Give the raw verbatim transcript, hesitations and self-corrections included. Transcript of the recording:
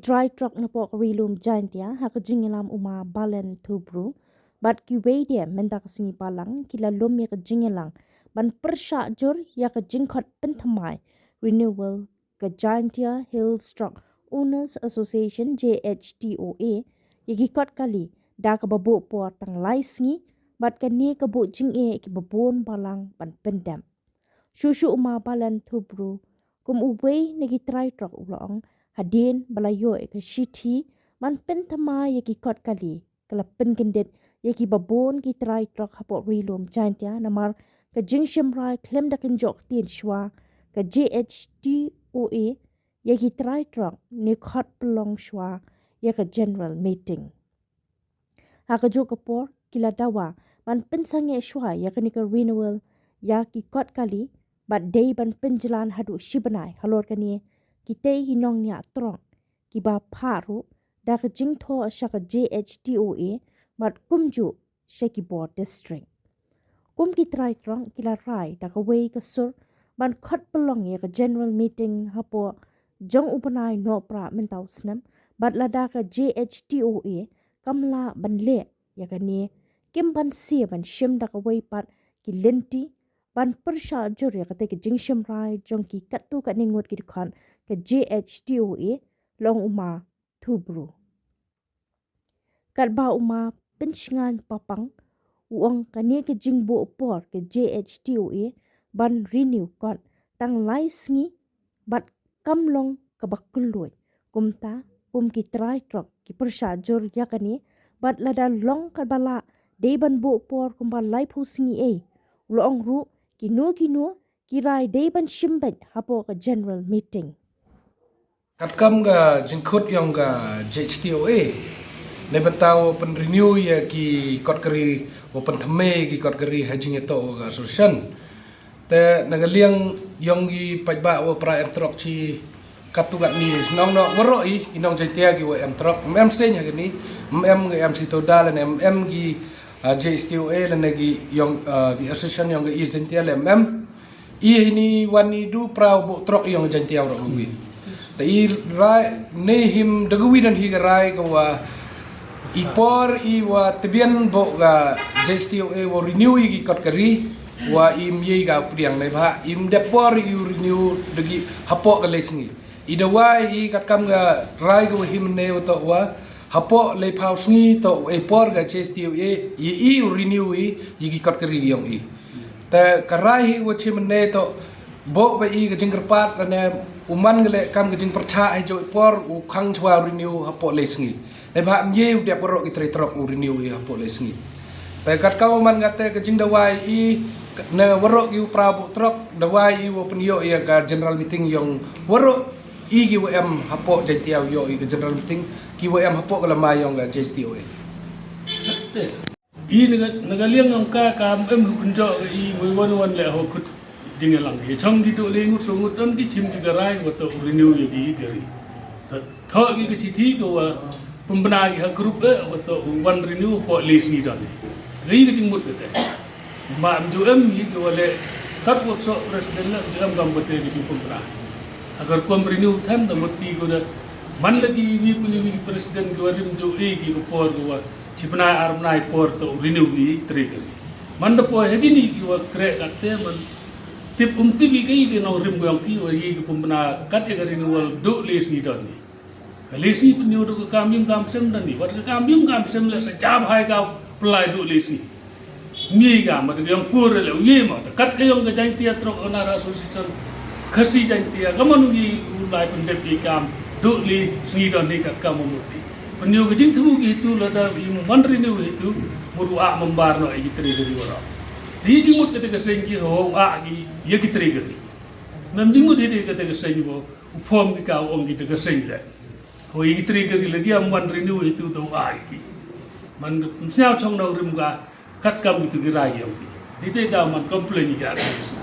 Trai trok na pok ri lum Jaintia ha ka jingïalam u ma Balen Thubru bad kiwei de mynta ka sngi Balang ki la lum ïa ka jingïalang ban pyrshah jur ïa ka jingkhot pynthymmai renewal ka Jaintia Hills Truck Owners Association, J H T O A, ïa ki kot kali da kaba buh por tang lai sngi bad kane ka buh jingeh ïa kiba bun balang ban pyndep. Shuh shuh u ma Balen Thubru kum uwei na ki trai trok u la ong hadien ba la ïoh ïa ka shithi ban pynthymmai ïa ki kot kali ka la pynkyndit ïa kiba bun ki trai trok hapoh ri lum Jaintia namar ka jingshim rai khlem da kynjoh ktien shuwa ka J H T O A ïa ki trai trok ne khot pynlong shuwa ïa ka general meeting. Ha kajuh ka por ki la dawa ban pynsangeh shuwa ïa kane ka renewal ïa ki kot kali bad dei ban pynjlan haduh shi bnai. Halor kane kitei ki nongñiah trok kiba phah ruh da ka jingthoh sha ka J H T O A bad kumjuh sha ki bor district. Kum ki trai trok ki la rai da kawei ka sur ban khot pynlong ïa ka general meeting hapoh jong u bnai Nohprah mynta u snem bad lada ka J H T O A kam lah ban leh ïa kane kim banse ban shim da kawei pat ki lynti ban pyrshah jur ïa katei ka jingshim rai jong ki katto katne ngut ki dkhot ka J H T O A, la ong u ma Thubru. Katba u ma Pynshngaiñ Papang u ong kane ka jingbuh por ka J H T O A ban renew kot tang lai sngi bad kam long kaba kylluid. Kumta kum ki trai trok ki pyrshah jur ïa kane bad lada long katba lah dei ban buh por kumba laiphew sngi ei. U la ong ruh kino kino ki rai dei ban shim beit hapoh ka general meeting. Katkam ka jingkhot ïong ka J H T O A ne bynta u pynrenew ïa ki kot kari, u pynthymmai ïa ki kot kari ha jingïatoh ka association. Te na ka liang ïong i paidbah wa para em trok chi katto katne nong nong waroh i, i nong Jaintia ki wa em trok, em seng ha kani, em ka M C Toda lane em ki J H T O A lane ki ïong ki association ïong ka i Jaintia le em. I hini wan i du para buh trok ïong Jaintia waroh wi. Te i rai ne him da ka wi dan hi ka rai ka wa i por i wa tbian buh ka J H T O A wa renew i ki kot kari wa im ye ka pdiang ne bha im dep por i renew da ki hapoh ka lai sngi. I da wai i katkam ka rai ka wa him ne wa to wa hapoh laiphew sngi to e por ka J H T O A i i renew i i ki kot kari ïong i. Te ka rai hi wa chim ne to buh ba i ka jingkyrpad lane u man ka le kam ka jingpyrchah hi jo i por u khang chwa renew hapoh lai sngi. Ne bha mye u dep waroh ki trai trok u renew i hapoh lai sngi. Te katkam u man kate ka jingdawai i na waroh ki u pra buh trok dawai i wa pynïoh ïa ka general meeting ïong waroh i ki wa em hapoh Jaintia ïoh i ka general meeting ki wa em hapoh ka lama ïong ka J H T O A. I na ka, na ka liang ong ka kam em hu pynjoh ka i mui wan wan le ho kut jingïalang. Ïa chong ki tu le ngut so ngut don ki chim ki ka rai wa to renew ïa ki kari. Ta tho ki ka chithi ka wa pynbna ki ha group eh wa to wan renew po le sngi don. Ri ka jingmut ka te. Ma am ju em hi ka wa le kat wa so president la ju em kam ka te ki jingpynbna. Agar kom renew than da mut ti ko da man la ki wi pi wi president ka wa rim ju e ki ka por ka wa chi bnai ar bnai por to renew ki trigger. Man da poi ha kini ki wa kreh kat te man tip um tip i ka i ki nong rim gong ki wa i ki pum bna kat i ka renewal du le sngi don ni. Ka le sngi pun yu du ka kam yung kam sem don ni. Wat ka kam yung kam sem le sa jab hai ka plai du le sngi. Mi ka ma da ka yong kur le u ye ma da kat ka yong ka Jaintia Truck Owner Association. Khasi Jaintia ka man u ye u lai pun dep i kam du le sngi don ni kat ka ma mut ni. Pynïoh ka jingthmu ki hitu lada i man renew hitu mut u ah member noh ïa ki treasury waroh. Di jingmut kata ka seng ki ho u ah ki ïa ki treasury. Mem jingmut hi di kata ka seng bo u form ki ka u ong ki ta ka seng le. Ho ïa ki treasury le di am man renew hitu to u ah ki. Man sñiaw chong nong rim ka kat kam ki tu ki rai ïa ki. Di te da man complain ki ah ki sna.